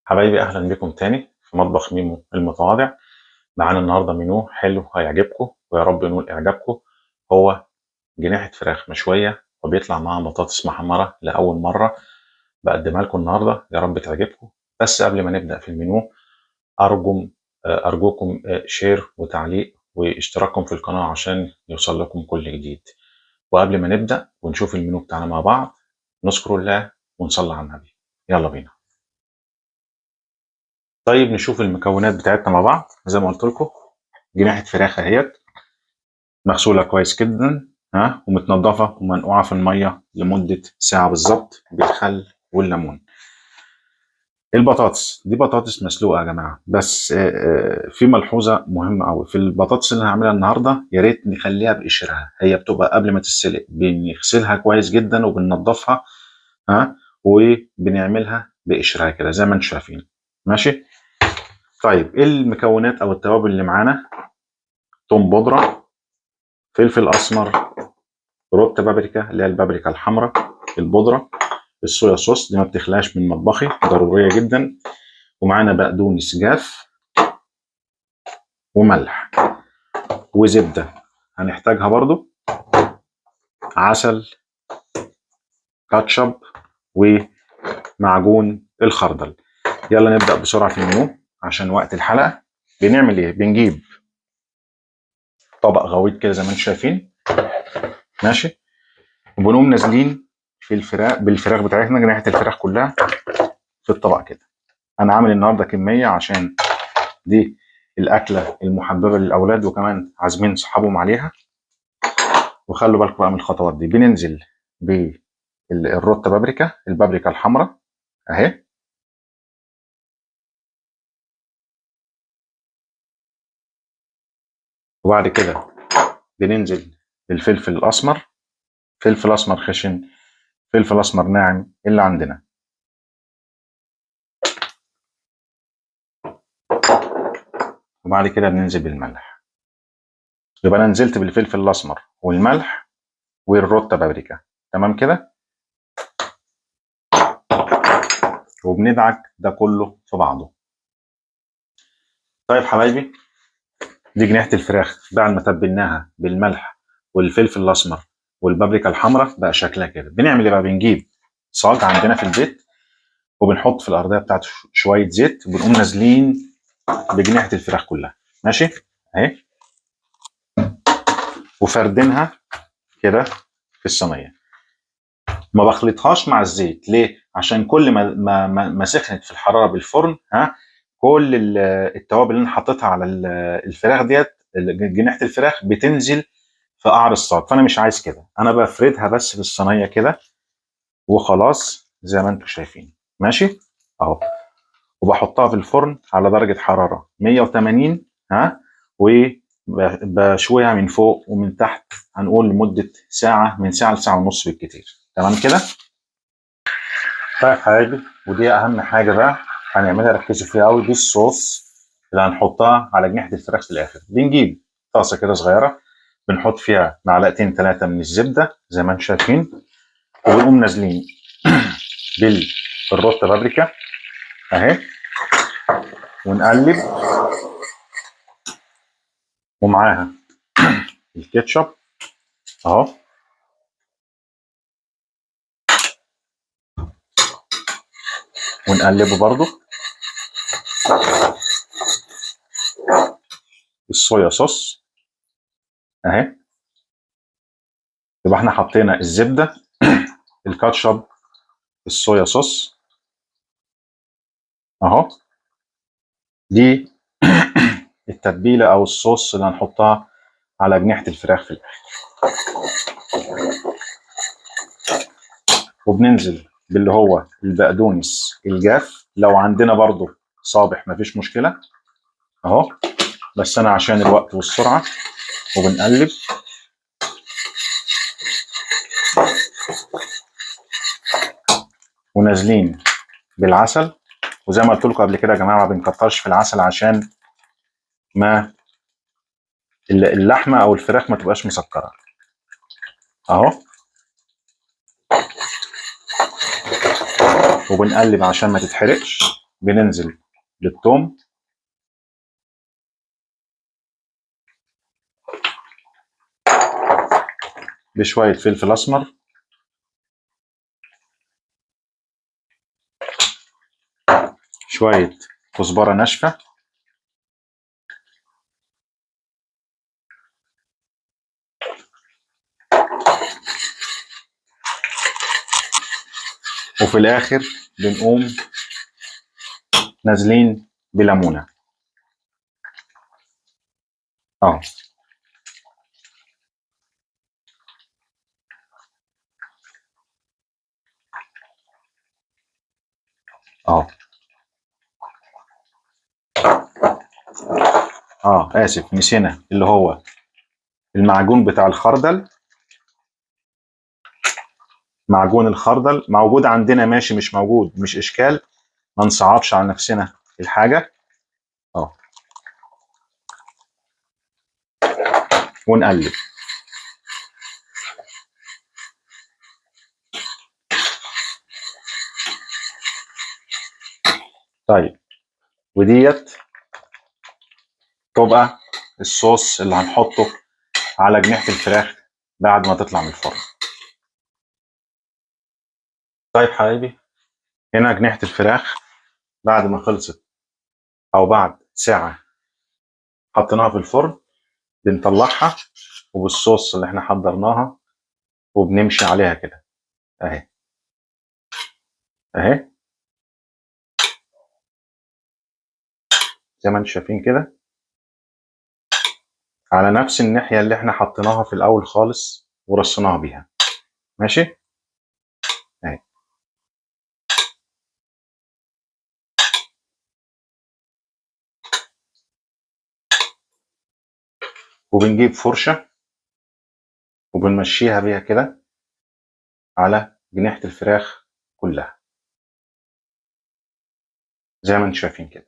حبايبي اهلا بكم تاني في مطبخ ميمو المتواضع. معانا النهارده منيو حلو هيعجبكم ويا رب ينول اعجابكم. هو جناحة فراخ مشوية وبيطلع معاها بطاطس محمرة لاول مرة بقدمها لكم النهارده، يا رب تعجبكم. بس قبل ما نبدا في المنيو ارجوكم share وتعليق واشتراككم في القناة عشان يوصل لكم كل جديد. وقبل ما نبدا ونشوف المنيو بتاعنا مع بعض نذكر الله ونصلي على النبي. يلا بينا. طيب نشوف المكونات بتاعتنا مع بعض. زي ما قلت لكم جناحة فراخ اهيت مغسوله كويس جدا ومتنضفه ومنقوعه في المية لمدة ساعة بالظبط بالخل والليمون. البطاطس دي بطاطس مسلوقة يا جماعة، بس في ملحوظة مهمة قوي في البطاطس اللي هعملها النهارده، يا ريت نخليها بقشرها. هي بتبقى قبل ما تتسلق بنغسلها كويس جدا وبننضفها وبنعملها بقشرها كده زي ما انتم شايفين. ماشي. طيب ايه المكونات او التوابل اللي معانا؟ توم بودره، فلفل اسمر، روتا بابريكا اللي هي البابريكا الحمراء البودره، الصويا صوص دي ما بتخلاش من مطبخي ضرورية جدا، ومعانا بقدونس جاف وملح وزبده هنحتاجها برضو، عسل، كاتشب، ومعجون الخردل. يلا نبدأ بسرعة في المنيو عشان وقت الحلقة. بنعمل ايه؟ بنجيب طبق غويط كده زي ما انتم شايفين، ماشي، وبنقوم نازلين في الفراخ بالفراخ بتاعتنا، جناحة الفراخ كلها في الطبق كده. انا عامل النهارده كمية عشان دي الاكلة المحببة للاولاد وكمان عازمين صحابهم عليها. وخلوا بالكم بقى من الخطوات دي. بننزل بالروتا بابريكا، البابريكا الحمراء اهي، وبعد كده بننزل بالفلفل الاسمر، فلفل اسمر خشن، فلفل اسمر ناعم اللي عندنا. وبعد كده بننزل بالملح. يبقى انا نزلت بالفلفل الاسمر والملح والروتا بابريكا، تمام كده. وبندعك ده كله في بعضه. طيب حبايبي، دي جناحة الفراخ بعد ما تبلناها بالملح والفلفل الاسمر والبابريكا الحمراء بقى شكلها كده. بنعمل ايه بقى؟ بنجيب صاج عندنا في البيت وبنحط في الارضية بتاعته شوية زيت، وبنقوم نازلين بجناحة الفراخ كلها، ماشي اهي، وفردينها كده في الصينية. ما بخلطهاش مع الزيت، ليه؟ عشان كل ما سخنت في الحرارة بالفرن كل التوابل اللي انا حطيتها على الفراخ ديت، جناحة الفراخ بتنزل في قعر الصاج، فانا مش عايز كده، انا بفردها بس في الصينية كده وخلاص زي ما انتم شايفين، ماشي اهو. وبحطها في الفرن على درجه حرارة 180 وبشويها من فوق ومن تحت، هنقول لمدة ساعة، من ساعة لساعة ونص بالكتير، تمام كده. طيب حبايبي، ودي اهم حاجة بقى هنعملها، ركزوا فيها قوي، دي الصوص اللي هنحطها على جناحة الفراخ في الاخر. بنجيب طاسه كده صغيرة بنحط فيها معلقتين 3 من الزبدة زي ما انتم شايفين، وبنقوم نازلين بالروتا بابريكا اهي، ونقلب، ومعاها الكاتشب اهو، ونقلبه برضو، الصويا صوص اهي. يبقى احنا حطينا الزبدة، الكاتشب، الصويا صوص اهو، دي التتبيله او الصوص اللي هنحطها على جناحة الفراخ في الاخر. وبننزل باللي هو البقدونس الجاف، لو عندنا برضو صابح مفيش مشكلة اهو، بس انا عشان الوقت والسرعة. وبنقلب، ونازلين بالعسل. وزي ما قلت لكم قبل كده يا جماعة ما بنكترش في العسل عشان ما اللحمة او الفراخ ما تبقاش مسكره اهو. وبنقلب عشان ما تتحرقش. بننزل بالثوم، بشوية فلفل اسمر، شوية كزبره ناشفة، وفي الاخر بنقوم نازلين بليمونه اهو. اهو اسف، نسينا اللي هو المعجون بتاع الخردل. معجون الخردل موجود عندنا، ماشي، مش موجود مش اشكال، ما نصعبش على نفسنا الحاجة. ونقلب. طيب وديت تبقى الصوص اللي هنحطه على جنيحة الفراخ بعد ما تطلع من الفرن. طيب حبايبي، هنا جنيحة الفراخ بعد ما خلصت او بعد ساعة حطيناها في الفرن، بنطلعها وبالصوص اللي احنا حضرناها وبنمشي عليها كده اهي اهي زي ما انتم شايفين كده، على نفس الناحية اللي احنا حطيناها في الاول خالص ورصيناها بيها. ماشي اهي. وبنجيب فرشة وبنمشيها بيها كده على جنيحة الفراخ كلها زي ما انتم شايفين كده.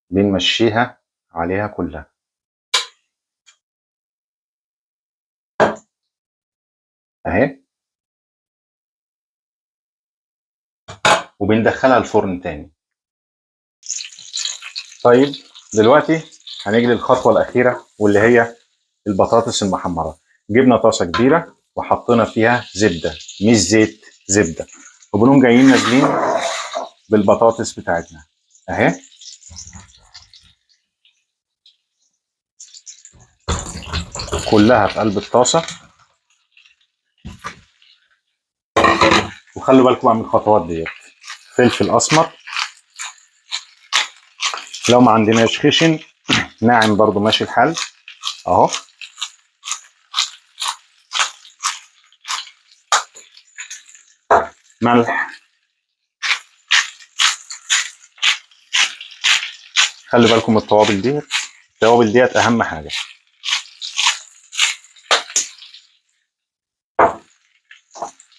بنمشيها عليها كلها. اهي، وبندخلها الفرن تاني. طيب دلوقتي هنيجي للخطوة الأخيرة واللي هي البطاطس المحمرة. جبنا طاسة كبيرة وحطينا فيها زبدة، مش زيت، زبدة، وبنقوم جايين نازلين بالبطاطس بتاعتنا اهي. كلها في قلب الطاسة. وخلوا بالكم بقى من الخطوات ديت. فلفل اسمر، لو ما عندناش خشن ناعم برضو ماشي الحال اهو. ملح، خلي بالكم من التوابل ديت، التوابل ديت اهم حاجة.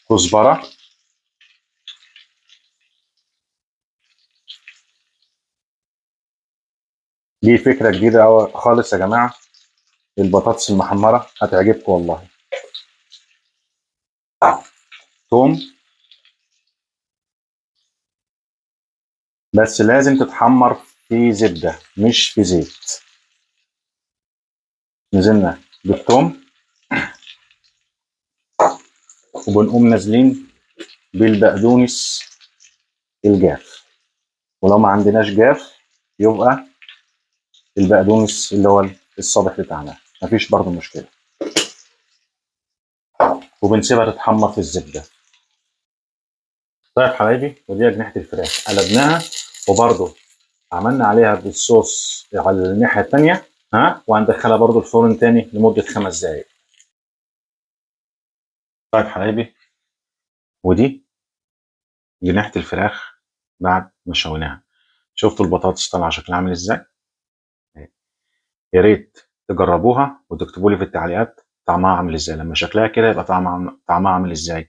كزبرة، دي فكرة جديدة خالص يا جماعة البطاطس المحمرة، هتعجبكم والله. توم، بس لازم تتحمر في زبدة مش في زيت. نزلنا بالثوم وبنقوم نازلين بالبقدونس الجاف، ولو ما عندناش جاف يبقى البقدونس اللي هو الصابح بتاعنا، مفيش برضو مشكلة. وبنسيبها تتحمر في الزبدة. طيب حبايبي، ودي أجنحة الفراخ قلبناها وبرضو عملنا عليها بالصوص على الناحية التانية، ها، وهندخلها برضو الفرن تاني لمدة 5 دقايق. طيب حبايبي، ودي جناحة الفراخ بعد ما شويناها. شفتوا البطاطس طالعة شكلها عامل ازاي؟ يا ريت تجربوها وتكتبوا لي في التعليقات طعمها عامل ازاي. لما شكلها كده يبقى طعمها عامل ازاي.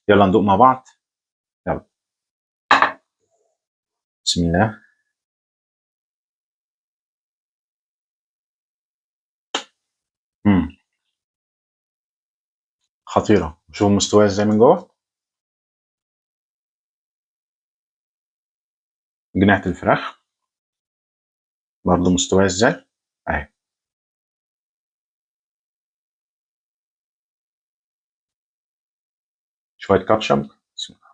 يلا ندوق مع بعض. يلا بسم الله. خطيرة. شوفوا مستواها ازاي من جوه. جناحة الفراخ برضو مستواها ازاي اهي. شوية كاتشب. بسم الله.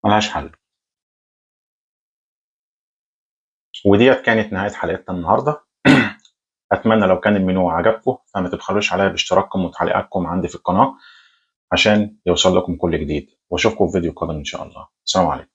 ملهاش حل. وديت كانت نهاية حلقتنا النهاردة. أتمنى لو كان المنيو عجبكم فما تبخلوش عليا باشتراككم وتعليقاتكم عندي في القناة عشان يوصل لكم كل جديد، واشوفكم في فيديو قادم إن شاء الله. السلام عليكم.